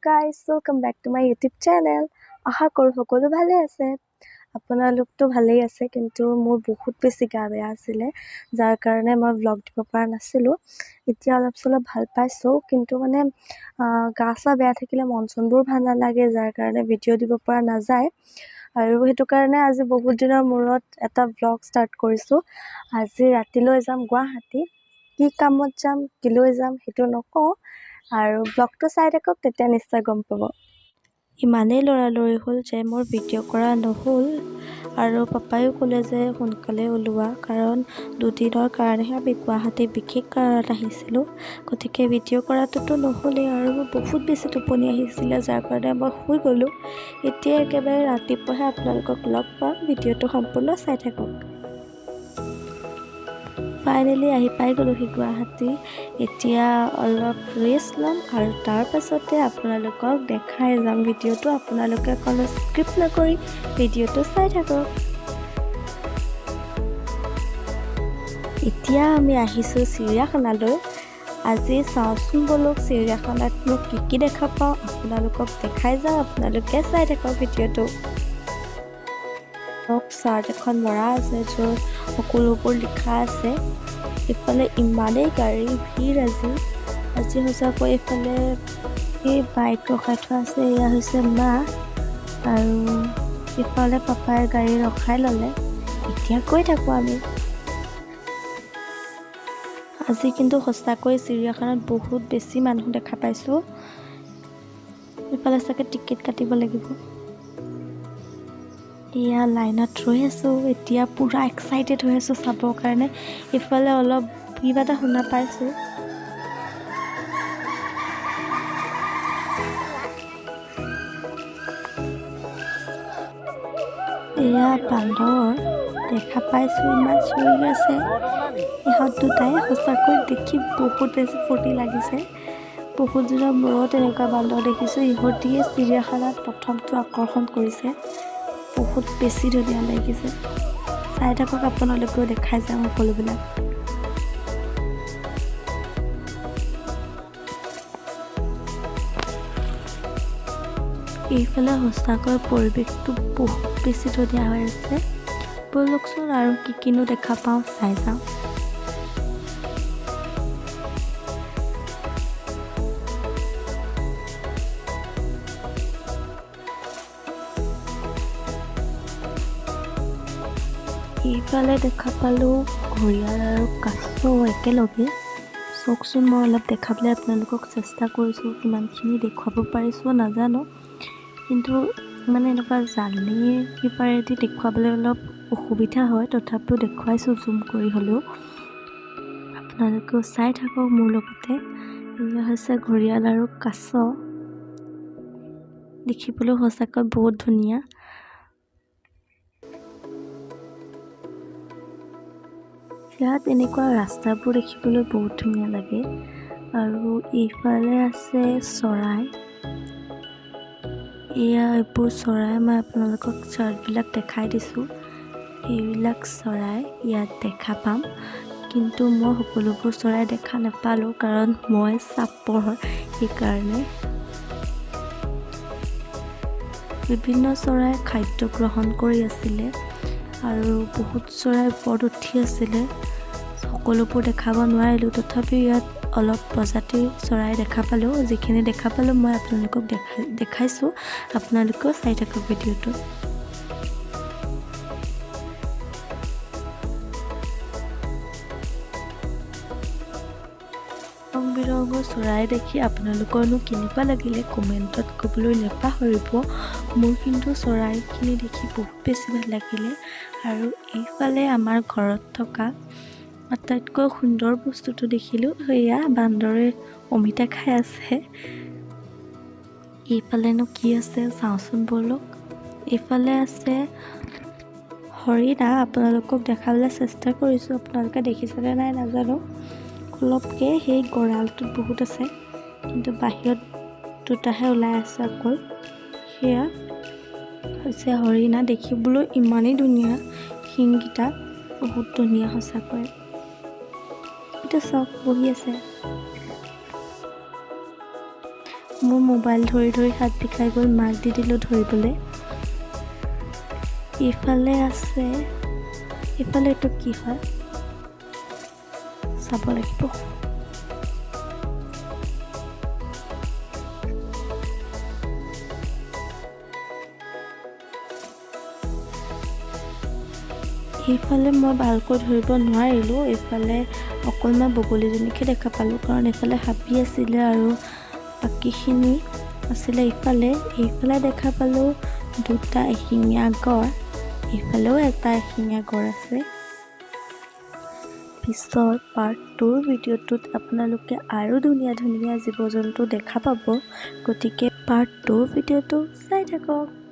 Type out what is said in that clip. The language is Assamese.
Guys, welcome back to my YouTube channel. আশা কৰোঁ সকলো ভালে আছে। আপোনালোকতো ভালেই আছে, কিন্তু মোৰ বহুত বেছি গা বেয়া আছিলে, যাৰ কাৰণে মই ভ্লগ দিব পৰা নাছিলোঁ। এতিয়া অলপ চলপ ভাল পাইছোঁ, কিন্তু মানে গা চা বেয়া থাকিলে মন চনবোৰ ভাল নালাগে, যাৰ কাৰণে ভিডিঅ' দিব পৰা নাযায়। আৰু সেইটো কাৰণে আজি বহুত দিনৰ মূৰত এটা ভ্লগ ষ্টাৰ্ট কৰিছোঁ। আজি ৰাতিলৈ যাম গুৱাহাটী। কি কামত যাম, কেলৈ যাম সেইটো নকওঁ, আৰু ব্লগটো চাই থাকক, তেতিয়া নিশ্চয় গম পাব। ইমানেই লৰালৰি হ'ল যে মোৰ ভিডিঅ' কৰা নহ'ল, আৰু পাপায়ো ক'লে যে সোনকালে ওলোৱা, কাৰণ দুদিনৰ কাৰণেহে আমি গুৱাহাটী বিশেষ কাৰণত আহিছিলোঁ। গতিকে ভিডিঅ' কৰাটোতো নহ'লেই, আৰু মোৰ বহুত বেছি টোপনি আহিছিলে, যাৰ কাৰণে মই শুই গ'লোঁ। এতিয়া একেবাৰে ৰাতিপুৱাহে আপোনালোকক লগ পাম। ভিডিঅ'টো সম্পূৰ্ণ চাই থাকক। ফাইনেলি আহি পাই গ'লোহি গুৱাহাটী। এতিয়া অলপ ৰেষ্ট ল'ম আৰু তাৰ পাছতে আপোনালোকক দেখাই যাম ভিডিঅ'টো। আপোনালোকে কোনো স্কিপ নকৰি ভিডিঅ'টো চাই থাকক। এতিয়া আমি আহিছোঁ চিৰিয়াখানালৈ। আজি চাওঁচোন ব'লক চিৰিয়াখানাতনো কি কি দেখা পাওঁ, আপোনালোকক দেখাই যাওঁ। আপোনালোকে চাই থাকক ভিডিঅ'টো। চাৰ্ট এখন মৰা আছে য'ত সকলোবোৰ লিখা আছে। ইফালে ইমানেই গাড়ীৰ ভিৰ আজি আজি সঁচাকৈ। এইফালে এই বাইক ৰখাই থোৱা আছে, এয়া হৈছে মা, আৰু ইফালে পাপাই গাড়ী ৰখাই ল'লে। এতিয়া গৈ থাকোঁ আমি। আজি কিন্তু সঁচাকৈ চিৰিয়াখানাত বহুত বেছি মানুহ দেখা পাইছোঁ। ইফালে চাগে টিকেট কাটিব লাগিব। এয়া লাইনত ৰৈ আছোঁ, এতিয়া পূৰা এক্সাইটেড হৈ আছোঁ চাবৰ কাৰণে। ইফালে অলপ কিবা এটা শুনা পাইছোঁ। এয়া বান্দৰ দেখা পাইছোঁ, ইমান চিঞৰি আছে ইহঁত দুটাই। সঁচাকৈ দেখি বহুত বেছি ফূৰ্তি লাগিছে। বহুত দিনৰ মূৰত এনেকুৱা বান্দৰ দেখিছোঁ। ইহঁতিয়ে চিৰিয়াখানাত প্ৰথমটো আকৰ্ষণ কৰিছে। বহুত বেছি ধুনীয়া লাগিছে। চাই থাকক আপোনালোকেও, দেখাই যাম সকলোবিলাক। এইফালে সঁচাকৈ পৰিৱেশটো বহুত বেছি ধুনীয়া হৈ আছে। ব'লকচোন আৰু কি কিনো দেখা পাওঁ চাই যাওঁ। এইফালে দেখা পালোঁ ঘৰিয়াল আৰু কাছ একেলগে। চাওকচোন, মই অলপ দেখাবলৈ আপোনালোকক চেষ্টা কৰিছোঁ, কিমানখিনি দেখুৱাব পাৰিছোঁ নাজানো, কিন্তু মানে এনেকুৱা জালিৰ কিবাৰেদি দেখুৱাবলৈ অলপ অসুবিধা হয়, তথাপিও দেখুৱাইছোঁ জুম কৰি হ'লেও। আপোনালোকেও চাই থাকক মোৰ লগতে। এয়া হৈছে ঘৰিয়াল আৰু কাছ, দেখিবলৈ সঁচাকৈ বহুত ধুনীয়া। ইয়াত এনেকুৱা ৰাস্তাবোৰ দেখিবলৈ বহুত ধুনীয়া লাগে। আৰু এইফালে আছে চৰাই। এয়া এইবোৰ চৰাই, মই আপোনালোকক চাৰ্টবিলাক দেখাই দিছোঁ। এইবিলাক চৰাই ইয়াত দেখা পাম, কিন্তু মই সকলোবোৰ চৰাই দেখা নাপালোঁ, কাৰণ মই চাপৰ, সেইকাৰণে। বিভিন্ন চৰাই খাদ্য গ্ৰহণ কৰি আছিলে আৰু বহুত চৰাই ওপৰত উঠি আছিলে। সকলোবোৰ দেখাব নোৱাৰিলোঁ, তথাপিও ইয়াত অলপ প্ৰজাতিৰ চৰাই দেখা পালোঁ। যিখিনি দেখা পালোঁ মই আপোনালোকক দেখাইছোঁ, আপোনালোকেও চাই থাকক ভিডিঅ'টো। ৰং বিৰঙৰ চৰাই দেখি আপোনালোকৰনো কেনেকুৱা লাগিলে কমেণ্টত ক'বলৈ নাপাহৰিব। মোৰ কিন্তু চৰাইখিনি দেখি বহুত বেছি ভাল লাগিলে। আৰু এইফালে আমাৰ ঘৰত থকা আটাইতকৈ সুন্দৰ বস্তুটো দেখিলোঁ, সেয়া বান্দৰে অমিতা খাই আছে। এইফালেনো কি আছে চাওঁচোন ব'লক। এইফালে আছে হৰিণা, আপোনালোকক দেখাবলৈ চেষ্টা কৰিছোঁ, আপোনালোকে দেখিছেনে নাই নাজানো। অলপকৈ সেই গঁৰালটোত বহুত আছে, কিন্তু বাহিৰত দুটাহে ওলাই আছে অকল। সেয়া হৈছে হৰিণা, দেখিবলৈ ইমানেই ধুনীয়া, শিংকেইটা বহুত ধুনীয়া সঁচাকৈ। এতিয়া চাওক বহি আছে। মোৰ মোবাইল ধৰি ধৰি হাত বিষাই গ'ল, মাক দি দিলোঁ ধৰিবলৈ। ইফালে আছে, ইফালে এইটো কি হয় চাব লাগিব। এইফালে মই ভালকৈ ধৰিব নোৱাৰিলোঁ, এইফালে অকল মই বগলীজনীকে দেখা পালোঁ, কাৰণ এইফালে হাবি আছিলে আৰু বাকীখিনি আছিলে ইফালে। এইফালে দেখা পালোঁ দুটা এশিঙীয়া গঁড়, এইফালেও এটা এশিঙীয়া গঁড় আছে। পিছৰ পাৰ্ট 2ৰ ভিডিঅ'টোত আপোনালোকে আৰু ধুনীয়া ধুনীয়া জীৱ জন্তু দেখা পাব, গতিকে পাৰ্ট 2ৰ ভিডিঅ'টো চাই থাকক।